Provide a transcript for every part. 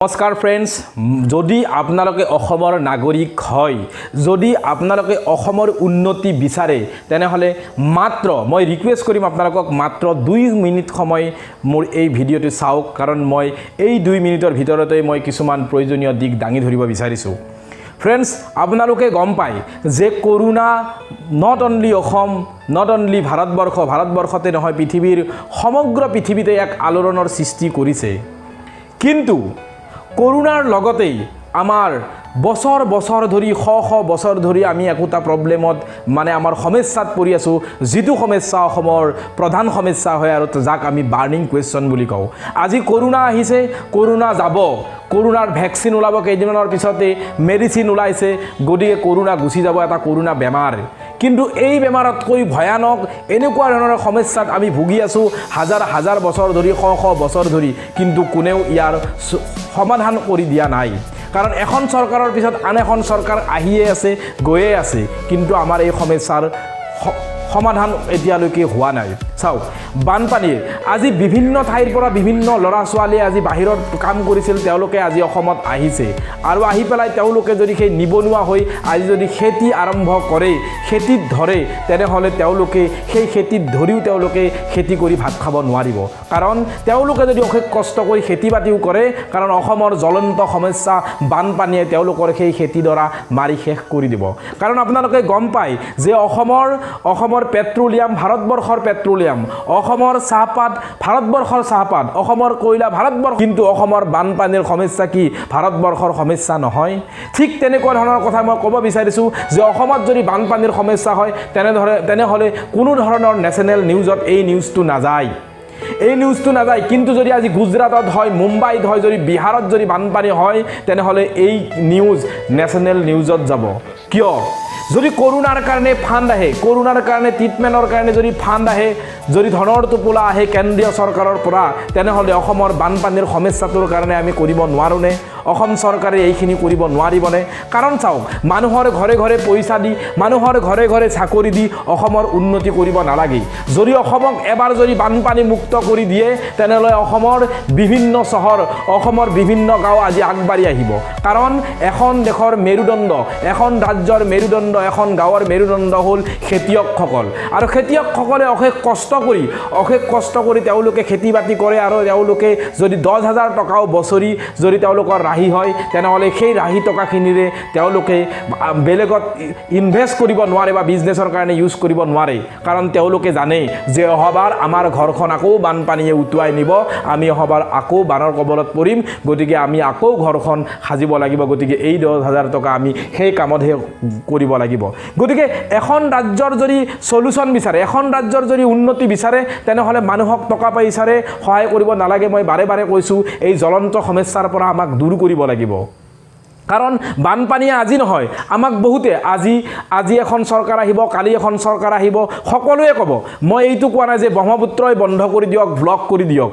নমস্কাৰ ফ্ৰেণ্ডছ, যদি আপোনালোকে অসমৰ নাগৰিক হয়, যদি আপোনালোকে অসমৰ উন্নতি বিচাৰে, তেনেহ'লে মাত্ৰ মই ৰিকুৱেষ্ট কৰিম আপোনালোকক, মাত্ৰ 2 মিনিট সময় মোৰ এই ভিডিঅ'টো চাওক, কাৰণ মই এই 2 মিনিটৰ ভিতৰতে মই কিছুমান প্ৰয়োজনীয় দিশ দাঙি ধৰিব বিচাৰিছোঁ। ফ্ৰেণ্ডছ, আপোনালোকে গম পায় যে corona not only Assam, not only Bharatvarsha, ভাৰতবৰ্ষতে নহয়, পৃথিৱীৰ সমগ্ৰ পৃথিৱীতে এক আলোড়নৰ সৃষ্টি কৰিছে। কিন্তু কৰোণাৰ লগতেই আমাৰ বছৰ বছৰ ধৰি, শ শ বছৰ ধৰি আমি একোটা প্ৰব্লেমত, মানে আমাৰ সমস্যাত পৰি আছোঁ, যিটো সমস্যা অসমৰ প্ৰধান সমস্যা হয় আৰু যাক আমি বাৰ্ণিং কুৱেশ্যন বুলি কওঁ। আজি কৰোণা আহিছে, কৰোণা যাব। কৰোণাৰ ভেকচিন ওলাব কেইদিনমানৰ পিছতে, মেডিচিন ওলাইছে, গতিকে কৰোণা গুচি যাব, এটা কৰোণা বেমাৰ। কিন্তু এই বেমাৰতকৈ ভয়ানক এনেকুৱা ধৰণৰ সমস্যাত আমি ভুগি আছোঁ হাজাৰ হাজাৰ বছৰ ধৰি, শ শ বছৰ ধৰি, কিন্তু কোনেও ইয়াৰ সমাধান কৰি দিয়া নাই। কাৰণ এখন চৰকাৰৰ পিছত আন এখন চৰকাৰ আহিয়ে আছে, গৈয়ে আছে, কিন্তু আমাৰ এই সমস্যাৰ সমাধান এতিয়ালৈকে হোৱা নাই। চাওক, বানপানীৰ আজি বিভিন্ন ঠাইৰ পৰা বিভিন্ন ল'ৰা ছোৱালীয়ে আজি বাহিৰত কাম কৰিছিল, তেওঁলোকে আজি অসমত আহিছে আৰু আহি পেলাই তেওঁলোকে যদি সেই নিবনুৱা হৈ আজি যদি খেতি আৰম্ভ কৰে, খেতিত ধৰে, তেনেহ'লে তেওঁলোকে সেই খেতিত ধৰিও তেওঁলোকে খেতি কৰি ভাত খাব নোৱাৰিব। কাৰণ তেওঁলোকে যদি অশেষ কষ্ট কৰি খেতি বাতিও কৰে, কাৰণ অসমৰ জ্বলন্ত সমস্যা বানপানীয়ে তেওঁলোকৰ সেই খেতিডৰা মাৰি শেষ কৰি দিব। কাৰণ আপোনালোকে গম পায় যে অসমৰ পেট্ৰলিয়াম ভাৰতবৰ্ষৰ পেট্ৰলিয়াম, অসমৰ চাহপাত ভাৰতবৰ্ষৰ চাহপাত, অসমৰ কয়লা ভাৰতবৰ্ষ, কিন্তু অসমৰ বানপানীৰ সমস্যা কি ভাৰতবৰ্ষৰ সমস্যা নহয়? ঠিক তেনেকুৱা ধৰণৰ কথা মই ক'ব বিচাৰিছোঁ যে অসমত যদি বানপানীৰ সমস্যা হয়, তেনেহ'লে কোনো ধৰণৰ নেশ্যনেল নিউজত এই নিউজটো নাযায়, এই নিউজটো নাযায়। কিন্তু যদি আজি গুজৰাটত হয়, মুম্বাইত হয়, যদি বিহাৰত যদি বানপানী হয়, তেনেহ'লে এই নিউজ নেশ্যনেল নিউজত যাব। কিয়? যদি কৰোণাৰ কাৰণে ফাণ্ড আহে, কৰোণাৰ কাৰণে ট্ৰিটমেণ্টৰ কাৰণে যদি ফাণ্ড আহে, যদি ধনৰ টোপোলা আহে কেন্দ্ৰীয় চৰকাৰৰ পৰা, তেনেহ'লে অসমৰ বানপানীৰ সমস্যাটোৰ কাৰণে আমি কৰিব নোৱাৰোঁনে? অসম চৰকাৰে এইখিনি কৰিব নোৱাৰিবনে? কাৰণ চাওক, মানুহৰ ঘৰে ঘৰে পইচা দি, মানুহৰ ঘৰে ঘৰে চাকৰি দি অসমৰ উন্নতি কৰিব নালাগে। যদি অসমক এবাৰ যদি বানপানী মুক্ত কৰি দিয়ে, তেনেহ'লে অসমৰ বিভিন্ন চহৰ, অসমৰ বিভিন্ন গাঁও আজি আগবাঢ়ি আহিব। কাৰণ এখন দেশৰ মেৰুদণ্ড, এখন ৰাজ্যৰ মেৰুদণ্ড, এখন গাঁৱৰ মেৰুদণ্ড হ'ল খেতিয়কসকল। আৰু খেতিয়কসকলে অশেষ কষ্ট কৰি তেওঁলোকে খেতি বাতি কৰে আৰু তেওঁলোকে যদি 10,000 টকাও বছৰি যদি তেওঁলোকৰ ৰাহি হয়, তেনেহ'লে সেই ৰাহি টকাখিনিৰে তেওঁলোকে বেলেগত ইনভেষ্ট কৰিব নোৱাৰে বা বিজনেছৰ কাৰণে ইউজ কৰিব নোৱাৰে। কাৰণ তেওঁলোকে জানে যে অহাবাৰ আমাৰ ঘৰখন আকৌ বানপানীয়ে উটুৱাই নিব, আমি অহাবাৰ আকৌ বানৰ কবলত পৰিম, গতিকে আমি আকৌ ঘৰখন সাজিব লাগিব, গতিকে এই 10,000 টকা আমি সেই কামতহে কৰিব লাগিব। গতিকে এখন ৰাজ্যৰ যদি চলিউশ্যন বিচাৰে, এখন ৰাজ্যৰ যদি উন্নতি বিচাৰে, তেনেহ'লে মানুহক টকা পইচাৰে সহায় কৰিব নালাগে। মই বাৰে বাৰে কৈছোঁ, এই জ্বলন্ত সমস্যাৰ পৰা আমাক দূৰ কৰিব লাগিব। কাৰণ বানপানীয়ে আজি নহয়, আমাক বহুতে আজি আজি এখন চৰকাৰ আহিব, কালি এখন চৰকাৰ আহিব, সকলোৱে ক'ব। মই এইটো কোৱা নাই যে ব্ৰহ্মপুত্ৰই বন্ধ কৰি দিয়ক, ব্লক কৰি দিয়ক,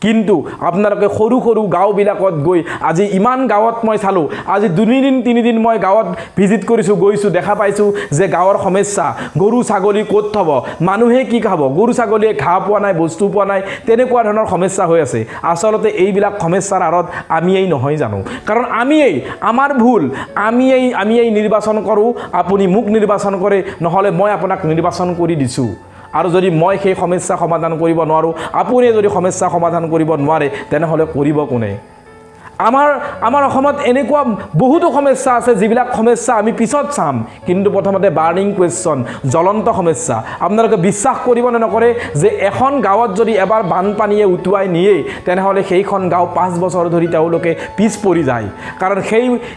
কিন্তু আপোনালোকে সৰু সৰু গাঁওবিলাকত গৈ, আজি ইমান গাঁৱত মই চালোঁ, আজি দুদিন তিনিদিন মই গাঁৱত ভিজিট কৰিছোঁ, গৈছোঁ, দেখা পাইছোঁ যে গাঁৱৰ সমস্যা, গৰু ছাগলী ক'ত থ'ব, মানুহে কি খাব, গৰু ছাগলীয়ে ঘাঁহ পোৱা নাই, বস্তু পোৱা নাই, তেনেকুৱা ধৰণৰ সমস্যা হৈ আছে। আচলতে এইবিলাক সমস্যাৰ আঁৰত আমিয়েই নহয় জানো? কাৰণ আমিয়েই, আমাৰ ভুল, আমিয়েই নিৰ্বাচন কৰোঁ। আপুনি মোক নিৰ্বাচন কৰে, নহ'লে মই আপোনাক নিৰ্বাচন কৰি দিছোঁ। আৰু যদি মই সেই সমস্যা সমাধান কৰিব নোৱাৰোঁ, আপুনিয়ে যদি সমস্যা সমাধান কৰিব নোৱাৰে, তেনেহ'লে কৰিব কোনে? আমাৰ অসমত এনেকুৱা বহুতো সমস্যা আছে, যিবিলাক সমস্যা আমি পিছত চাম, কিন্তু প্ৰথমতে বাৰ্ণিং কুৱেশ্যন, জ্বলন্ত সমস্যা। আপোনালোকে বিশ্বাস কৰিব নে নকৰে যে এখন গাঁৱত যদি এবাৰ বানপানীয়ে উটুৱাই নিয়ে, তেনেহ'লে সেইখন গাঁও 5 বছৰ ধৰি তেওঁলোকে পিছ পৰি যায়। কাৰণ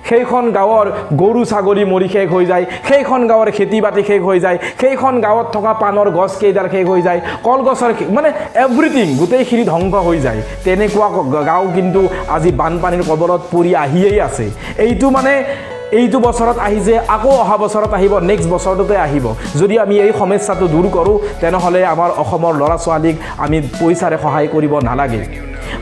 সেইখন গাঁৱৰ গৰু ছাগলী মৰি শেষ হৈ যায়, সেইখন গাঁৱৰ খেতি বাতি শেষ হৈ যায়, সেইখন গাঁৱত থকা পাণৰ গছ কেইডাল শেষ হৈ যায়, কলগছৰ মানে এভৰিথিং, গোটেইখিনি ধ্বংস হৈ যায়। তেনেকুৱা গাঁও কিন্তু আজি বানপানীৰ কবলত পৰি আহিয়েই আছে। এইটো মানে এইটো বছৰত আহিছে, আকৌ অহা বছৰত আহিব, নেক্সট বছৰটোতে আহিব। যদি আমি এই সমস্যাটো দূৰ কৰোঁ, তেনেহ'লে আমাৰ অসমৰ ল'ৰা ছোৱালীক আমি পইচাৰে সহায় কৰিব নালাগে।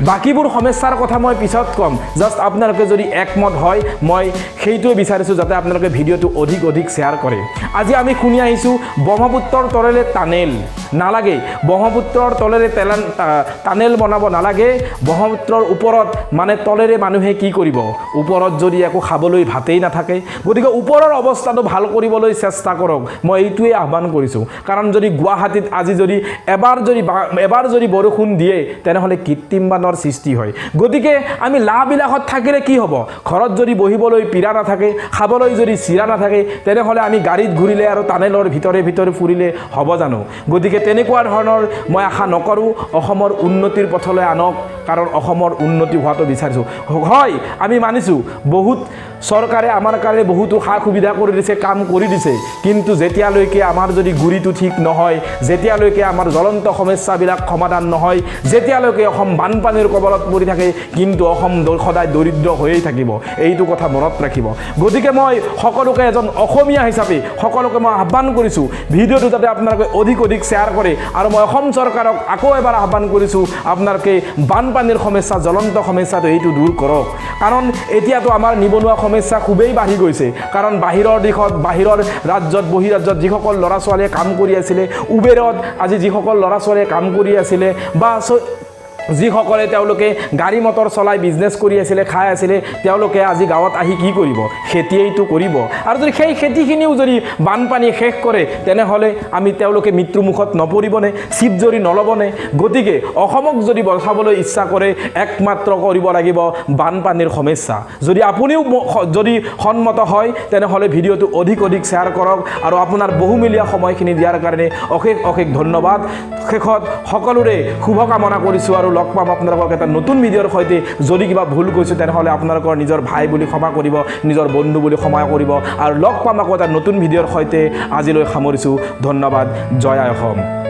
বাকীবোৰ সমস্যাৰ কথা মই পিছত ক'ম। জাষ্ট আপোনালোকে যদি একমত হয়, মই সেইটোৱে বিচাৰিছোঁ যাতে আপোনালোকে ভিডিঅ'টো অধিক অধিক শ্বেয়াৰ কৰে। আজি আমি শুনি আহিছোঁ ব্ৰহ্মপুত্ৰৰ তলেৰে টানেল নালাগে, ব্ৰহ্মপুত্ৰৰ তলেৰে টানেল বনাব নালাগে। ব্ৰহ্মপুত্ৰৰ ওপৰত মানে তলেৰে মানুহে কি কৰিব? ওপৰত যদি একো খাবলৈ ভাতেই নাথাকে। গতিকে ওপৰৰ অৱস্থাটো ভাল কৰিবলৈ চেষ্টা কৰক, মই এইটোৱেই আহ্বান কৰিছোঁ। কাৰণ যদি গুৱাহাটীত আজি যদি এবাৰ যদি বৰষুণ দিয়ে, তেনেহ'লে কৃত্ৰিম বানৰ সৃষ্টি হয়। গতিকে আমি লাহ-বিলাসত থাকিলে কি হ'ব? ঘৰত যদি বহিবলৈ পীৰা নাথাকে, খাবলৈ যদি চিৰা নাথাকে, তেনেহ'লে আমি গাড়ীত ঘূৰিলে আৰু টানেলৰ ভিতৰে ভিতৰে ফুৰিলে হ'ব জানো? গতিকে তেনেকুৱা ধৰণৰ মই আশা নকৰোঁ। অসমৰ উন্নতিৰ পথলৈ আনক, কাৰণ অসমৰ উন্নতি হোৱাটো বিচাৰিছোঁ। হয়, আমি মানিছোঁ, বহুত চৰকাৰে আমাৰ কাৰণে বহুতো সা সুবিধা কৰি দিছে, কাম কৰি দিছে, কিন্তু যেতিয়ালৈকে আমাৰ যদি গুৰিটো ঠিক নহয়, যেতিয়ালৈকে আমাৰ জ্বলন্ত সমস্যাবিলাক সমাধান নহয়, যেতিয়ালৈকে অসম বানপানীৰ কবলত পৰি থাকে, কিন্তু অসম সদায় দৰিদ্ৰ হৈয়েই থাকিব। এইটো কথা মনত ৰাখিব। গতিকে মই সকলোকে এজন অসমীয়া হিচাপে সকলোকে মই আহ্বান কৰিছোঁ, ভিডিঅ'টো যাতে আপোনালোকে অধিক অধিক শ্বেয়াৰ কৰে। আৰু মই অসম চৰকাৰক আকৌ এবাৰ আহ্বান কৰিছোঁ, আপোনালোকে বানপানীৰ সমস্যা, জ্বলন্ত সমস্যাটো এইটো দূৰ কৰক। কাৰণ এতিয়াতো আমাৰ নিবনুৱা সমস্যা খুবেই বাঢ়ি গৈছে। কাৰণ বাহিৰৰ দিশত, বাহিৰৰ ৰাজ্যত, বহিৰাজ্যত যিসকল ল'ৰা ছোৱালীয়ে কাম কৰি আছিলে, উবেৰত আজি যিসকল ল'ৰা ছোৱালীয়ে কাম কৰি আছিলে বা যিসকলে তেওঁলোকে গাড়ী মটৰ চলাই বিজনেছ কৰি আছিলে, খাই আছিলে, তেওঁলোকে আজি গাঁৱত আহি কি কৰিব? খেতিয়েইতো কৰিব। আৰু যদি সেই খেতিখিনিও যদি বানপানীয়ে শেষ কৰে, তেনেহ'লে আমি তেওঁলোকে মৃত্যুমুখত নপৰিবনে? চিপ জৰি নল'বনে? গতিকে অসমক যদি বচাবলৈ ইচ্ছা কৰে, একমাত্ৰ কৰিব লাগিব বানপানীৰ সমস্যা। যদি আপুনিও যদি সন্মত হয়, তেনেহ'লে ভিডিঅ'টো অধিক অধিক শ্বেয়াৰ কৰক। আৰু আপোনাৰ বহুমূলীয়া সময়খিনি দিয়াৰ কাৰণে অশেষ অশেষ ধন্যবাদ। শেষত সকলোৰে শুভকামনা কৰিছোঁ আৰু লগ পাম আপোনালোকক এটা নতুন ভিডিঅ'ৰ সৈতে। যদি কিবা ভুল কৈছোঁ, তেনেহ'লে আপোনালোকৰ নিজৰ ভাই বুলি ক্ষমা কৰিব, নিজৰ বন্ধু বুলি ক্ষমা কৰিব। আৰু লগ পাম আকৌ এটা নতুন ভিডিঅ'ৰ সৈতে। আজিলৈ সামৰিছোঁ। ধন্যবাদ। জয় আই অসম।